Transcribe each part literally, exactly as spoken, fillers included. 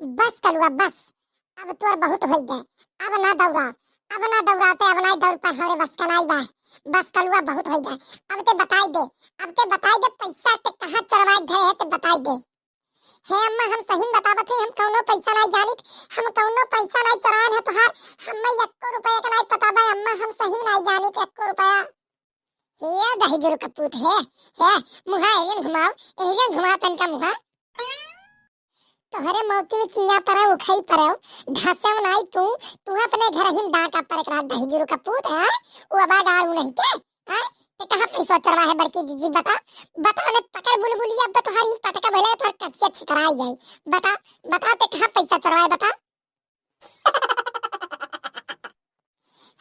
बस कलुआ बस, अब तोर बहुत होइ गए, अब ना दौड़ा, अब ना दौड़ाते, अब ना दौड़ पाए, हमरे बस का नाई बा। बस कलुआ बहुत होइ गए, अब ते बताई दे, अब ते बताई दे पैसा ते कहाँ चोरवाए धरे है ते बताई दे। हे अम्मा, हम सही में बतावत है, हम कौनो पैसा नाई जानित, हम कौनो पैसा नाई चोरान है तोहार, हमें एको रुपया का नाई पता बा अम्मा, हम सही में नाई जानित एको रुपया। हे दहिजरू कपूत, हे, हे, मुहा एलियन घुमाओ, एलियन घुमाओ तनका मुहा। तोहरे मौती में चिया पड़े, उखई पड़े, ढांसे में नाई तू, तू अपने घर ही में डांटा पर एकरा दहिजरू कपूत, हैं? वो आवाज आ उ नहीं के, हैं? ते कहाँ पैसा चोरवा है बड़की दीदी, बता, बता ने पकड़ बुलबुलिया, अब तोहारी पटका भले तोहर कचिया छितराई जाई, बता, बता ते कहाँ पैसा चोरवा है, बता।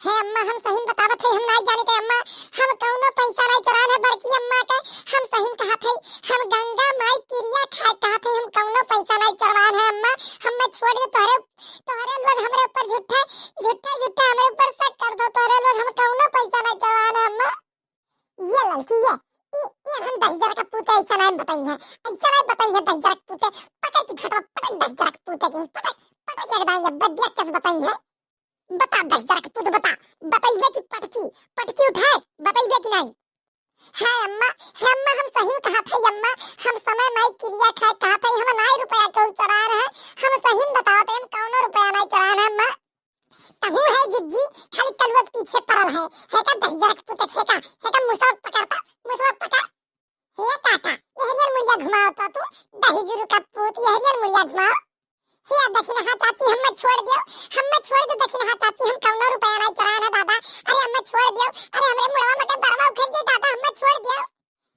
हे अम्मा, हम सही में बतावत है, हम नाई जानित है अम्मा, हम कौनो पैसा नाई चोरान है बड़की अम्मा के, हम सही में कहत है, हम गंगा माई किरिया खाए कहत है, हम कौनो पैसा नाई चोरान है अम्मा, हमें छोड़ दे, तोहरे, तोहरे लोग हमरे ऊपर झूठे, झूठे, झूठे हमरे ऊपर शक कर दो, तोहरे लोग हम कौनो पैसा नाई चोरान है अम्मा। ये लड़की ये, ये, ये हम दहिजर का पूते ऐसा नाई बताई है, ऐसा नाई बताई है दहिजर का पूते, पकड़ के झटवा पटक दहिजर का पूते की, पटक, पटक के बताई है, बदिया कैसे बताई है। बता दहिजर के पूत, बता, बतइबे कि पटकी, पटकी उठाए, बतइबे कि नाई? हे अम्मा, हे अम्मा, हम सही में कहत है अम्मा, हम समय माई किरिया खाए कहत है, हम नाई रुपया केहू चोराए रहे, हम सही में बतावत है, हम कौनो रुपया नाई चोराए रहे अम्मा। तहू है जिज्जी, खाली कलुआ के पीछे पड़ल है, है का दहिजर के पूत, है का, है का मुसवा पकड़ता, मुसवा पकड़। हे काका, एहरियर मुड़िया घुमाओ तो तू, दहिजरू का पूत, एहरियर मुड़िया घुमाओ। हे दक्षिणहा चाची, हम्मे छोड़ दियो, हम्मे छोड़ दो दक्षिणहा चाची, हम कौनो रुपया नाई चोराए ना दादा, अरे हम्मे छोड़ दियो, अरे हमरे मुड़वा में के बरवा उखड़ गई दादा, हम्मे छोड़ दियो।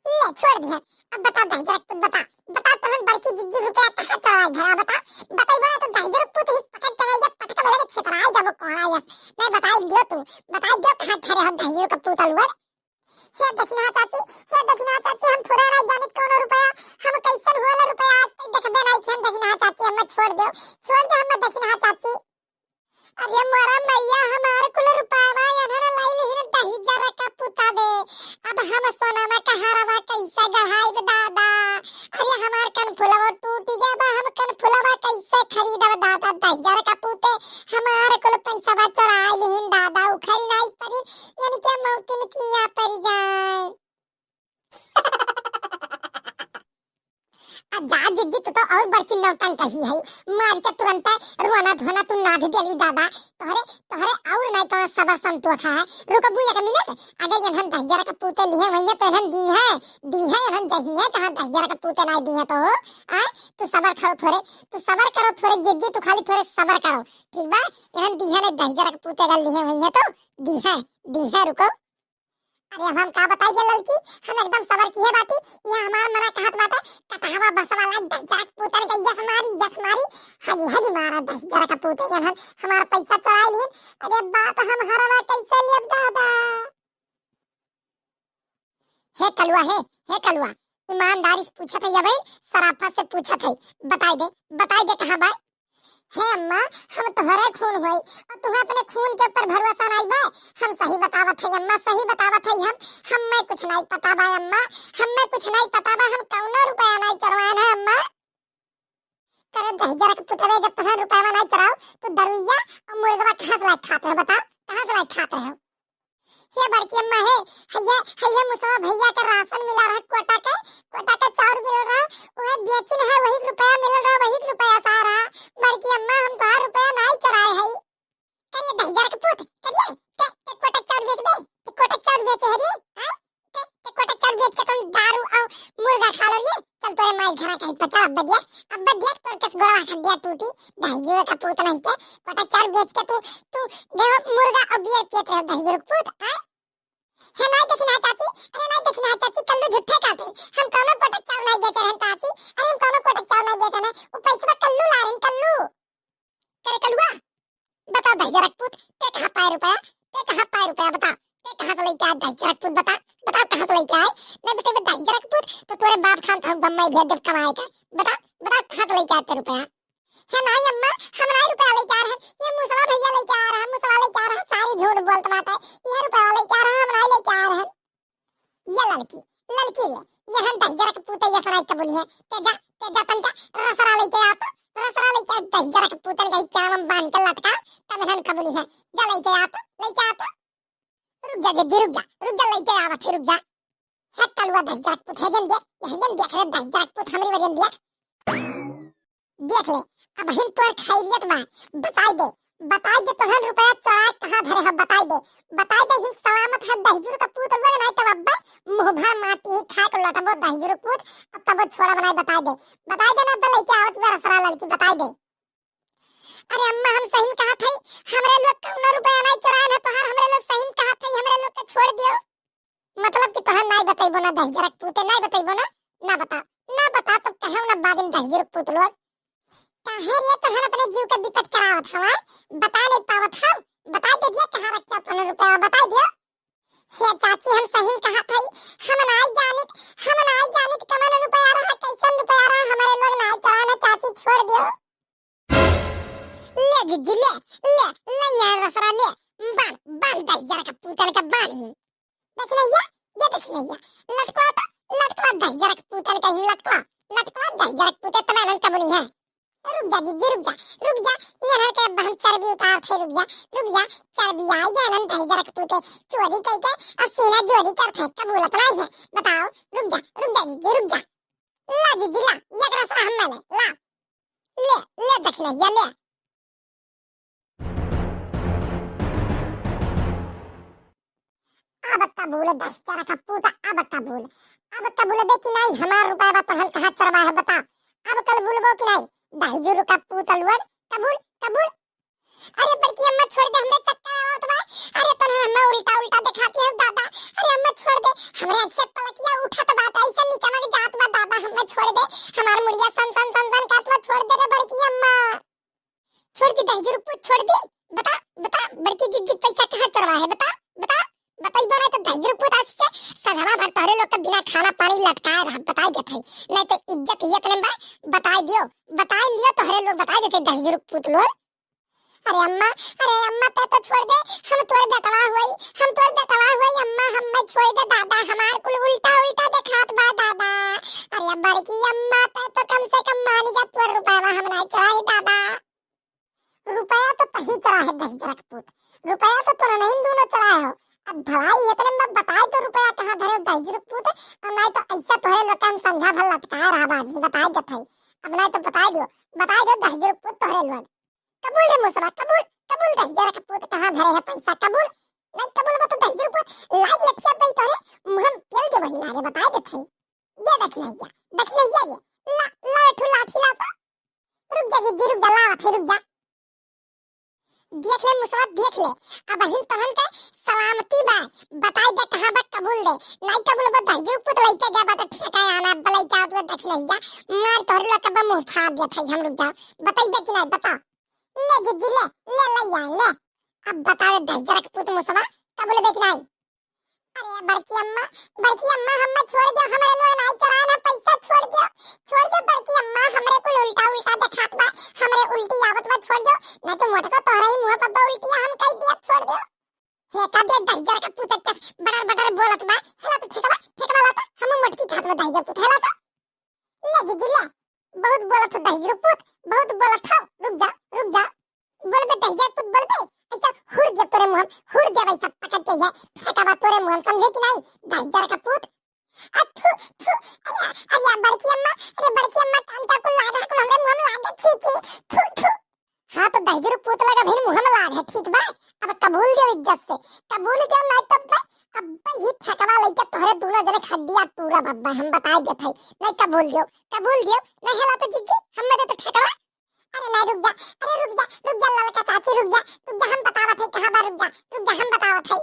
ले छोड़ दिया, अब बता दहिजर के पूत बता, बता तो हम बड़की जिज्जी रुपया कहाँ चोराए घरा बता, बताई बड़ा तो दहिजर के पूत ही पकड़ के ले जा, पटक के बोले के छितराए जाबो कोड़ा यस, नहीं बताई दियो तू, बताई दियो कहाँ ठहरे हो दहिजर का पूत अलवर। हे दक्षिणहा चाची, हे दक्षिणहा चाची, हम थोड़ा ना जानित कौनो रुपया, हम कैसन होला रुपया आज तक देखबे नहीं छन दक्षिणहा चाची, हमें छोड़ दो, छोड़ दो हमें दक्षिणहा चाची। अरे मोरा मैया, हमार कुल रुपया एनहन लाई लिहिन दहिजर का पूत बे, अब हम सोना में कहारवा कैसे गढ़ाई दादा, अरे हमार कनफुलवा टूट गया बा, हम कनफुलवा कैसे खरीदब दादा, दहिजर का पूते हमार कुल पैसा चोराए लिहिन दादा, उखरी नाई परी, यानी के मौतिन किया परी जाए। आ जा जिज्जी, तू तो और बड़की नौटंकी है, मार के तुरंत रोना धोना तू नाध देलू दादा, तोहरे, तोहरे और नाई कौनो सबर संतोष है। रुकबू एक मिनट, अगर एनहन दहिजर का पूते लिहे होइए तो एनहन दी है, दी है एनहन जही है, कहाँ दहिजर का पूते नाई दी है तो, आ, तू सबर करो थोड़े, तू सबर करो थोड़े जिज्जी, तू खाली थोड़े सबर करो, ठीक बा? एनहन दी है नहीं दहिजर का पूते अगर लिहे होइए तो दी है, दी है, रुको। अरे हम का बताई ये लड़की, हम एकदम सबर किहे बाटी, ये हमार मना कहत बाटे, कटहवा बसवा लाग दहिजर के पूतन के यस मारी, यस मारी, हगी हगी मारा दहिजर के पूते जन हम हमार पैसा चोराई लीन। अरे बाप हम हरवा कैसे लेब दादा? हे कलुआ, हे, हे कलुआ, ईमानदारी से पूछत है या भाई, सराफत से पूछत है, बताई दे, बताई दे कहाँ बा? हे अम्मा, हम तोहरे खून होई और तुम्हें अपने खून के ऊपर भरोसा नाई बा। हम सही बतावत है अम्मा, सही बतावत है हम, हमें कुछ नाई पता बा अम्मा, हमें कुछ नाई पता बा, हम कौनो रुपया नाई चोरवान है अम्मा। करे दहिजर के पुतवे, जब तोहरे रुपया नाई चोराओ तो दरुइया और मुर्गवा कहाँ से लाई खात रहो बताओ, कहाँ से लाई खात रहो? हे बड़की अम्मा हे, हइये, हइये मुसवा भइया के राशन मिला रहा, कोटा के, कोटा के चाउर मिल रहा, उहे बेचिन है, वही रुपया मिल रहा, वही रुपया सा रहा। बड़की अम्मा, हम तोहार रुपया नाई चोराए हई। करिए दहिजर के पूत, करिए, ते, ते कोटा के चाउर बेच दे, ते कोटा के चाउर बेचे हरी, हैं? ते, ते कोटा के चाउर बेच के तुम दारू और मुर्गा खा लो रे, चल तोरे माई घरा कहीं पचा, अब बदिया, अब बदिया तोर केस गोड़वा हड्डिया टूटी, दहिजर का पूत नहीं के, कोटा के चाउर बेच के तू, तू देखो मुर्गा और बियर पियत रहो दहिजर के पूत, हैं? हे नाई देखी ना चाची, अरे नाई देखी ना चाची, कल्लू झूठे कहते। हम कौनो कोटक चाउर नाई बेचे रहन चाची, अरे हम कौनो कोटक चाउर नाई बेचे ना, वो पैसवा कल्लू ला रहन, कल्लू। करे कलुआ, बता दहिजर के पूत, ते कहाँ पाए रुपया, ते कहाँ पाए रुपया बता, ते कहाँ से लेके आए दहिजर के पूत बता, बता कहाँ से लेके आए, नहीं बतेबे दहिजर के पूत तो तोरे बाप खान तो हम बम्बई भेज देब कमाए के, बता, बता कहाँ से लेके आए ते रुपया। हे नाई अम्मा, हम नाई रुपया लेके आ रहे, ये मुसवा भइया लेके आ रहा, मुसवा लेके आ रहा, सारी झूठ बोलत बाटे, ये रुपया लेके आ रहा, हम नाई लेके आ रहे। ये लड़की, लड़की रे, ये हम दहिजर के पूते ये सराय कबूली है, ते जा, ते जा तनका रसरा लेके आ तो, रसरा लइके आ, दहिजरा के पूतन कहीं क्या हम बांध के लटका, तब हम कबूली है। जा लइके आ तो, लइके आ तो। रुक जा जल्दी, रुक जा, रुक जा, लइके आवत है, रुक जा। हे कलुआ दहिजरा के पूत, हेजन देख, हेजन देख रे दहिजरा के पूत, हमरी वजन देख। देख ले, अबहिन तोर खैरियत बा, बताई दे, बताई दे तोहन रुपया चोराए कहाँ धरे हो, बताई दे, बताई दे, हिन सलामत है दहिजरू का पूत लोग, नाहीं तब अब्बे मुँह भर माटी ही खा के लौटबो दहिजरू पूत, अब तब छोड़ा बनाए, बताई दे, बताई दे ना, अब्बे लइके आवत बा रसरा लड़की, बताई दे। अरे अम्मा, हम सही में कहत हई, हमरे लोग कौनो रुपया नाहीं चोराए ना तोहार, हमरे लोग सही में कहत हई, हमरे लोग के छोड़ दियो। मतलब कि तोहन नाहीं बतइबो ना दहिजरा के पूते, नाहीं बतइबो ना, ना बता, ना बता तो कहे ना बाद में दहिजरा के पूत लोग। काहे रे तोहन अपने जीव के विपत करावत हवा, बता नाहीं पावत हव, बता दे दिया कहाँ रखिया तोहन रुपया, बता दियो। हे चाची, हम सही में कहत हई, हम नाहीं जानित, हम नाहीं जानित कमन रुपया रहा, कैसन रुपया रहा, हमरे लोग नाहीं चोराए ना चाची, छोड़ दियो। ले जिज्जी, ले, ले, ले यहाँ रसरा ले, बांध, बांध दहिजरा का पूतन का बांध ही। दखिनैया, ये दखिनैया, लटकवा तो, लटकवा दहिजरा का पूतन का ही लटकवा, लटकवा दहिजरा का पूतन तना रंग कबूली है। रुक जा जिज्जी, रुक जा, रुक जा, यहाँ के अब हम चर्बी उतार थे, रुक जा, रुक जा, चर्बी आई गया ना दहिजरा का पूते, चोरी कई के, और सीना जोरी कर थे, कबूलत नहीं है, बताओ, रुक जा, रुक जा जिज्जी, रुक जा। ला जिज्जी ला, ये रसरा हम ले, ला। ले, ले दखिनैया, ले। अब कबूल दहिजरा का पूत, अब कबूल, अब कबूल बे कि नाहीं, हमार रुपया बा तोहन कहाँ चोरवा है बता, अब कबूलबो कि नाहीं, दहिजरू का पूत लोग, कबूल, कबूल। अरे बड़की अम्मा छोड़ दे, हमरे चक्कर आवत बा, अरे तोहन अम्मा उल्टा उल्टा देखाती है दादा, अरे अम्मा छोड़ दे, हमरे ऐसे पलकिया उठत बा, ऐसे नीचे लग जात बा दादा, हमें छोड़ दे, हमार मुड़िया सन सन सन सन करत बा, छोड़ दे रे बड़की अम्मा। छोड़ दी दहिजरू पूत, छोड़ दी। बता, बता, बड़की जिज्जी पैसा कहाँ चोरवा है, बता, बता। बतइबो ना तो दहिजरू पूत आज से सधवा भर तोहरे लोग के बिना खाना पानी लटकाए रह, बताई देत हई। नाहीं तो इज्जत ही इतने बा, बताई दियो, बताई दियो तोहरे लोग, बताई देते दहिजरू पूत लोग। अरे अम्मा, अरे अम्मा, तै तो छोड़ दे, हम तोर बेटवा होई, हम तोर बेटवा होई अम्मा, हमें छोड़ दे दादा, हमार कुल उल्टा उल्टा देखात बा दादा। अरे बड़की अम्मा, तै तो कम से कम मानी जा, तोर रुपया हम नाहीं चोराई दादा। रुपया तो तहीं चोरा है दहिजरा के पूत, रुपया तो तोरा नहीं दोनों चोराए हो। अब भलाई इतने में बताई दो रुपया कहाँ धरे हो दहिजरा के पूत, और नाहीं तो ऐसा तोहरे लोग के हम संझा भर लटकाए रहा बाजी, बताई देत हई। अब नाहीं तो बताई दियो, बताई दो दहिजरा के पूत तोहरे लोग। कबूल रे मुसवा, कबूल, कबूल दहिजरा के पूत कहाँ धरे है पैसा, कबूल। नाहीं कबूल बा तो दहिजरा के पूत लाई लठिया दई तोहरे मुँह में पेल दे वही लारे, बताई देत हई। ये दखिनैया, दखिनैया ये, ला, ला ठू लाठी ला तो। रुक जा जिज्जी, रुक जा, लावत है, रुक जा। देख ले मुसवा, देख ले, अबहिन तोहन के सलामती बा, बताई दे कहाँ बा कबूल दे, नाहीं कबूल बा दहिजरा के पूत लइके गया बाटे ठेका आना, अब लइके आवत बा दखिनैया, मार तोहरे लोग के बा मुँह फाड़ देत है हम, रुक जाओ, बताई दे कि नाहीं, बता। ले जिज्जी ले, ले, ले यार, ले, अब बता दे दहिजरा के पूत मुसवा, कबूल बे कि नाहीं? अरे बड़की अम्मा, बड़की अम्मा, हम्मे छोड़ दो, हमरे लोग नाई चोराए ना, पैसा छोड़ दो, छोड़ दो बड़की अम्मा, हमरे कुल उल्टा उल्टा देखात बा, हमरे उल्टी आवत बा, छोड़ दो, नहीं तो मोटको तोहरे ही मुंह पर बा उल्टी, हम कह दिया, छोड़ दो। हे का दे दहिजर का पूत के बटर बटर बोलत बा, हेला तो ठेकवा, ठेकवा ला तो, हम मोटकी खात में दहिजर पूत हेला तो। ले दीदी ले, बहुत बोलत हो दहिजरू पूत, बहुत बोलत हो, रुक जा, रुक जा। बोलबे दहिजर पूत बोलबे, ऐसा हुर देब तोरे मुंह में, हुर देब ऐसा पकड़ के ये छेकावा तोरे मुंह में, समझे कि नहीं? दहिजर का पूत। आ थू, थू, अरे, अरे बड़की अम्मा, अरे बड़की अम्मा, कांटा कुल लागा कुल हमरे मुंह में लागे, छी, छी, थू, थू। हाँ, तो दहिजरू पूत लगा भी मुँह में लाग है, ठीक बा? अब कबूल दियो इज्जत से, कबूल दियो, नहीं तब बे, अब बे ही ठेकवा लेके तोहरे दोनों जने खड्डिया तूरा बब्बा, हम बताए देत हई, नहीं कबूल दियो, कबूल दियो, नहीं हला तो जिज्जी, हम दे तो ठेकवा। अरे नहीं, रुक जा, अरे रुक जा, रुक जा ललका चाची, रुक जा, रुक जा, हम बतावत है कहाँ बा, रुक जा, रुक जा, हम बतावत है।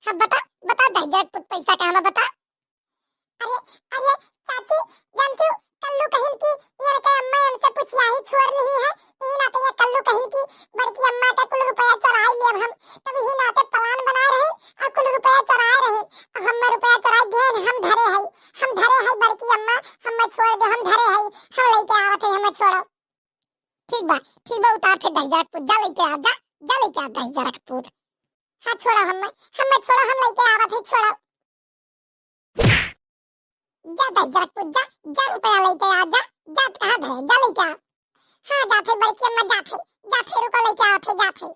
हाँ बता, बता दहिजर पूत पैसा कहाँ बा, बता। अरे, अरे, चाची, जानती हो, कल्लू कहिन कि इनके अम्मा हमसे पुछियाही छोड़ रही है, ई नाते ये कल्लू कहिन कि बड़की अम्मा का कुल रुपया चुराई लेब हम, तब ही नाते plan बनाए रहे और कुल रुपया चुराए रहे, और हम रुपया चुराए गए, हम धरे हई, हम धरे हई बड़की अम्मा, हम छोड़ दे, हम धरे हई, हम लेके आवत है, हम छोड़ो। ठीक बा, ठीक बा, उतार थे दहिजर पूत, जा लेके आ, जा, जा लेके आ दहिजर पूत। हाँ, छोड़ो हम, हम छोड़ो, हम लेके आवत है, छोड़ो। जा दहिजर पूत, जा, जा रुपया लेके आ, जा, जा, कहाँ धरे, जा लेके आ। हाँ, जात है बड़की अम्मा, जात है, जात है, रुको, लेके आवत है, जात है।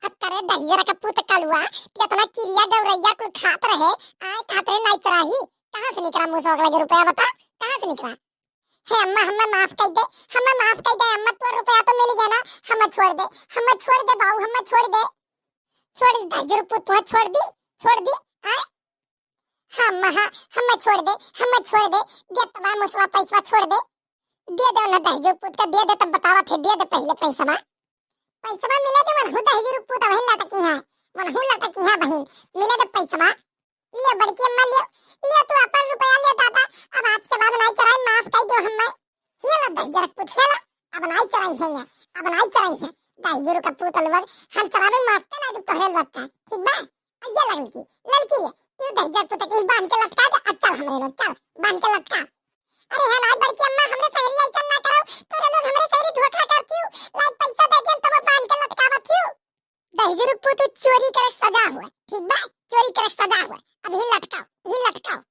अब करे दहिजर का पूत कलुआ, कि इतना चिड़िया गौरैया कुल खात रहे, आए कहत रहे नाई चराही, कहाँ से निकला मुँह से ओकला के रुपया, बता, कहाँ से निकला? हे अम्मा, हमें माफ कर दे, हमें माफ कर दे अम्मा, तोर रुपया तो मिल गया ना, हमें छोड़ दे, हमें छोड़ दे बाबू, हमें छोड़ दे, छोड़ दे दहिजर पूत, तुम्हें छोड़ दी, छोड़ दी, आए? हाँ अम्मा, हाँ, हमें छोड़ दे, हमें छोड़ दे, दे तबा मुसवा पैसवा छोड़ दे, दे दे ना दहिजर पूत का, दे दे, तब बतावा थे, दे दे पहले पैसवा। पैसवा मिले दे, मनहू दहिजर पूत वही लटकी है, मनहू लटकी है बहिन, मिले दे पैसवा। लियो बड़की अम्मा, लियो, लियो तू अपन रुपया लियो दादा, अब आज के बाद नाई चराई, माफ कर दो हमें। ये लो दहिजर पूत, ये लो, अब नाई चराई है, अब नाई चराई है, दहिजर का पूत लोग, हम चरावे माफ कर ना दे तोहरे लोग का, ठीक बा? अब ये लड़की, लड़की ये, तू दहिजर पूत के बांध के लटका दे, अब चल हमरे लोग, चल, बांध के लटका। अरे हमार बड़की अम्मा, हमरे सहेली ऐसा ना करो, तोरे लोग हमरे सहेली धोखा करती हूँ, लाइक पैसा दे दियन तब बांध के लटकावत हूँ। दहिजर पूत चोरी करे सजा हुआ, ठीक बा? चोरी करे सजा हुआ, अब ही लटकाओ, ही लटकाओ।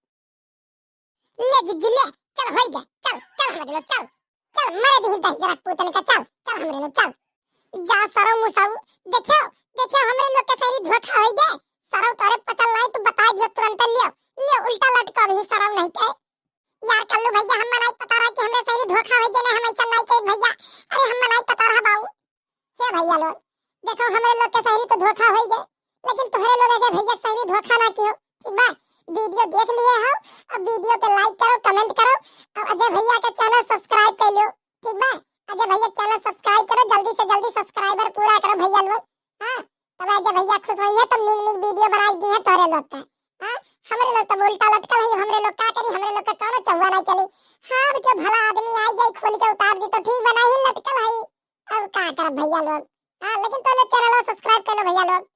ले जिज्जी ले, चल होई गया, चल, चल हमरे लोग, चल, चल मरे दही दहिजर पूतन का, चल, चल हमरे लोग, चल। जा सरऊ मुसऊ, देखियो, देखियो हमरे लोग के सहेली धोखा होई गए, सरऊ तोरे पचल नहीं, तू बता दियो तुरंत, लियो, लियो उल्टा लटकाओ ही सरऊ नहीं के। यार कल्लू भैया, हम नहीं पता रहा कि हमरे सहेली धोखा होई गए ना, हम ऐसा नहीं कही भैया, अरे हम नहीं पता रहा बाबू। हे भैया लोग, देखो हमरे लोग के सहेली तो धोखा होई गए, लेकिन तोहरे लोग अजय भैया के सहेली धोखा ना कियो, ठीक बा? वीडियो देख लिए हो, अब वीडियो पे लाइक करो, कमेंट करो, और अजय भैया के चैनल सब्सक्राइब कर लियो, ठीक बा? अजय भैया के चैनल सब्सक्राइब करो, जल्दी से जल्दी सब्सक्राइबर पूरा करो भैया लोग। हाँ, तब अजय भैया खुश होई है, तब नीक नीक वीडियो बनाई दी है तोहरे लोग का। हाँ, हमरे लोग तब उल्टा लटकल है, हमरे लोग का करी, हमरे लोग का कौनो चौवा नहीं चली। हाँ, अब जो भला आदमी आ जाए खोल के उतार दी तो ठीक बा, नहीं लटकल है। अब का करब भैया लोग? हाँ, लेकिन तो लोग चैनल सब्सक्राइब कर लो भैया लोग।